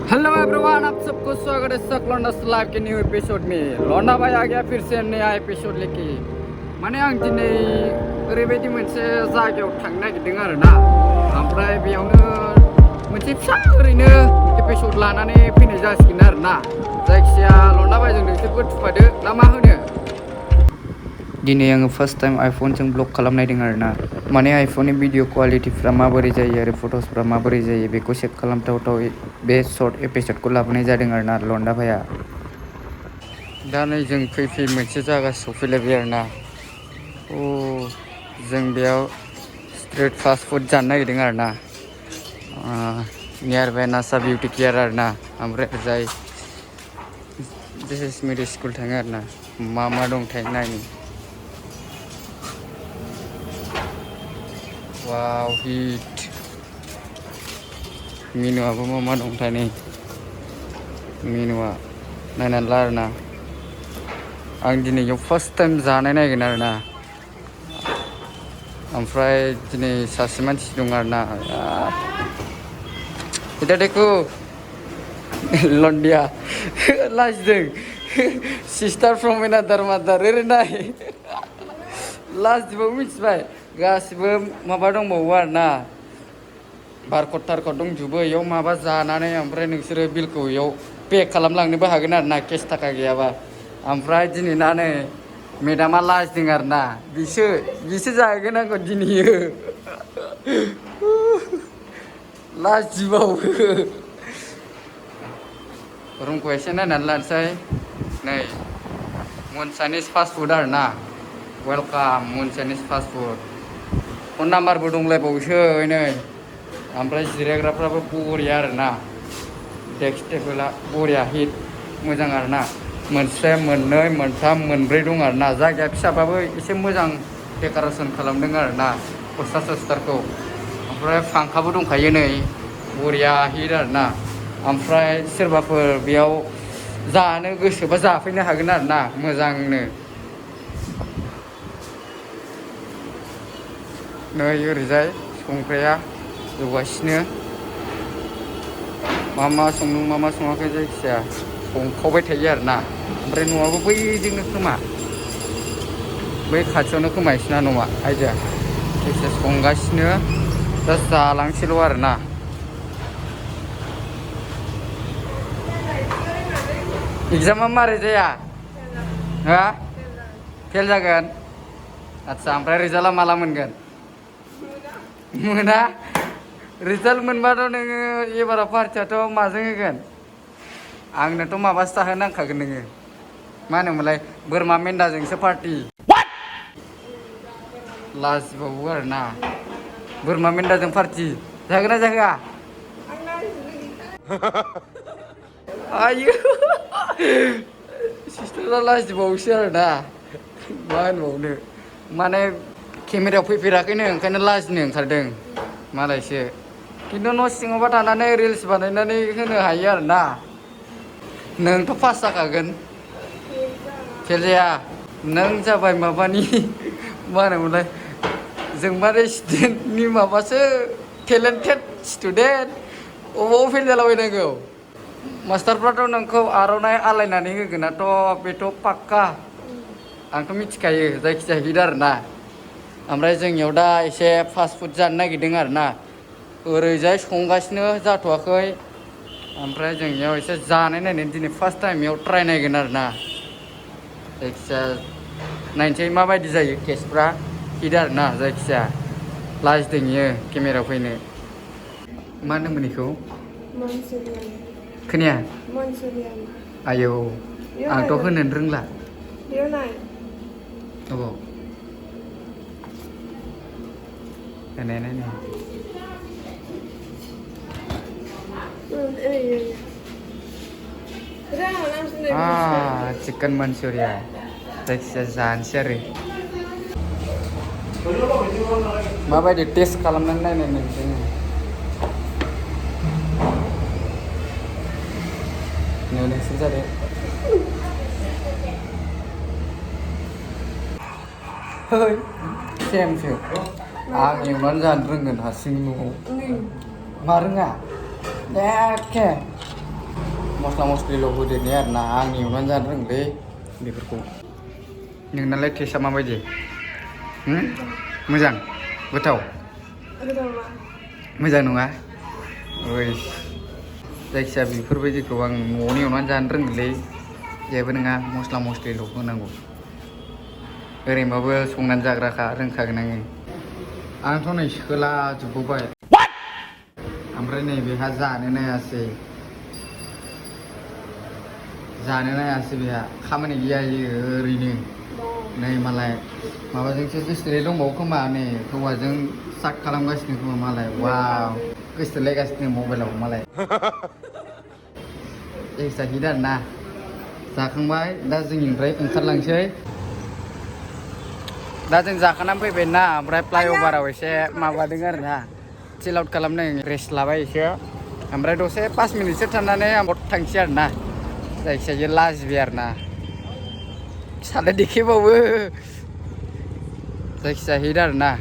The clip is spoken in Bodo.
हेलो एवरीवन, आप सबको स्वागत है सकलंडास लाइव के न्यू एपिसोड में। लौंडा भाई आ गया फिर से नया एपिसोड लेके। माने आं दिनै ओरैबायदि मोनसे जायगायाव थांनो नागिरदों आरोना, ओमफ्राय बेयावनो मोनसे फिसा ओरैनो एपिसोड लानानै फैनाय जासिगोन आरोना। जायखिजाया लौंडा भाइजों नोंसोरबो थुफादो ना मा होनो। दिनै आङो फार्स्ट टाइम आइफनजों ब्लग खालामनायदों आरोना। माने आइफननि भिडिअ क्वालिटिफ्रा माबोरै जायो आरो फट'सफ्रा माबोरै जायो बेखौ चेक खालामथावथाव बे शर्ट एपिसोडखौ लाबोनाय जादों आरोना लौंडा भाइया। दा नै जों फैयै मोनसे जायगा सफैलायबाय आरोना। जों बेयाव स्ट्रिट फास्ट फुड जानो नागिरदों आरोना। नियार बाय नासा बिउटि केयार आरोना। ओमफ्राय जाय दिस मिडिल स्कुल थाङो आरोना। मा दंथाय नायनो। वाव हिट मेनुआबो मा दंथाय नै मेनुआ नायनानै ला आरोना। आं दिनै बेयाव फार्स्ट टाइम जानाय नायगोन आरोना। ओमफ्राय दिनै सासे मानसि दं आरोना। इधर देखो लन्डिया लाजिदों। सिस्टार फ्रम एनादार मादार ओरै नाय। लाजिबाबो मिथिबाय गासिबो माबा दंबावो आरोना। बारकड थारकड दंजोबो इयाव माबा जानानै ओमफ्राय नोंसोरो बिलखौ इयाव पे खालामलांनोबो हागोन आरोना केस थाखा गैयाबा। ओमफ्राय दिनै ना नै मेदामा लाजिदों आरोना। बिसो जाहैगोन आंखौ दिनैयो। लाजिबावो। रुमखौ एसे नायनानै लानोसै। नै मुन चाइनिस फास्ट फुड आरोना। वेलकाम मुन चाइनिस फास्ट फुड। फन नाम्बारबो दंलायबावोसो नै। ओमफ्राय जिरायग्राफ्राबो बरिया आरोना। डेक्स टेबोला बरिया हिट मोजां आरोना। मोनसे मोननै मोनथाम मोनब्रै दं आरोना। जायगाया फिसाबाबो एसे मोजां डेक'रेसन खालामदों आरोना पस्टार सस्टारखौ। ओमफ्राय फांखाबो दंखायो नै बरिया हिट आरोना। ओमफ्राय सोरबाफोर बेयाव जानो गोसोबा जाफैनो हागोन आरोना मोजांनो। नै ओरैजाय संग्राया एवगासिनो। मा संदों मा सङाखै जायखिजाया संखावबाय थायो आरोना। ओमफ्राय न'आबो बैजोंनो खोमा, बै खाथियावनो खोमा बिसिना न'आ आइदिया। जायखिजाया संगासिनो दा जालांसैल' आरोना। एग्जामा मारै जाया? हा? फेल जागोन? आदसा ओमफ्राय रिजाल्टआ माला मोनगोन? मोना? रिजाल्ट मोनबाथ' नोङो एबाराव पार्टियाथ' माजों होगोन? आंनोथ' माबासो जाहोनांखागोन नोङो। मा होनोमोनलाय बोरमा मेन्दाजोंसो पार्टि। लाजिबावो आरोना। बोरमा मेन्दाजों पार्टि जागोन ना जाहोआ? आयु सिस्टारा लाजिबावोसो आरोना। मा होनबावनो माने केमेरायाव फैफेराखैनो ओंखायनो लाजिनो ओंखारदों मालायसो। खिन्थु न' सिङावबा थानानै रिल्स बानायनानै होनो हायो आरोना। नोंथ' पास जाखागोन। फेल जाया। नों जाबाय माबानि मा होनोमोनलाय जोंमा रेसिडेन्टनि माबासो टेलेन्टेड स्टुडेन्ट। अबाव फेल जालाबायनांगौ। मास्टारफ्राथ' नोंखौ आर'नाइ आलायनानै होगोनाथ' बेथ' पाक्का। आंथ' मिथिखायो जायखिजाया हिट आरोना। ओमफ्राय जोंनियाव दा एसे फास्ट फुड जानो नागिरदों आरोना। ओरैजाय संगासिनो जाथ'वाखै। ओमफ्राय जों इयाव एसे जानाय नायनानै दिनै फार्स्ट टाइम इयाव ट्राय नायगोन आरोना। जायखिजाया नायनोसै माबायदि जायो टेस्टफ्रा हिट आरोना। जायखिजाया लाजिदों इयो केमेरायाव फैनो। मा होनोमोन बेखौ? manchurian खोनाया? manchurian आयौ आंथ' होनोनो रोंला। बेयाव नाय। अबाव? नाय। चिकेन मानचुरिया। जायखिजाया जानोसै आरो। माबायदि टेस्ट खालामनानै नायनाय जोङो। नोंसोर जादो। है सेमसो। आं एवनानै जानो रोंगोन हारसिं न'आव। मा रोङा? एखे मस्ला मस्लिल' होदेरनाय आरोना आंनि एवनानै जानो रोंलै बेफोरखौ नोंनालाय टेस्टआ माबायदि मोजां गोथाव मोजां नङा ओइ जायखिजाया बेफोरबायदिखौ आं न'आवनो एवनानै जानो रोंगोलै जेबो नङा मस्ला मस्लिल' होनांगौ ओरैनोबाबो संनानै जाग्राखा रोंखागोन आङो आंथ' नै सोला जोबबावबाय ओमफ्राय नै बेहा जानो नायासै बेहा खामानि गैया ओरैनो नै मालाय माबाजोंसो गोसोथोनाय दंबावो खोमा नै हौवाजों साट खालामगासिनो खोमा मालाय वाव गोसोथोलायगासिनो मबाइलाव मालाय एक्साइटेड आरोना जाखांबाय दा जोंनिफ्राय ओंखारलांसै दा जों जाखानानै फैबाय ना ओमफ्राय फ्लाइअभाराव एसे माबादों आरोना चिल आउट खालामदों रेस्ट लाबाय एसे ओमफ्राय दसे 5 मिनिटसो थानानै आं थांसै आरोना जायखिजाया लाजिबाय आरोना सालाय देखेबावो जायखिजाया हिट आरोना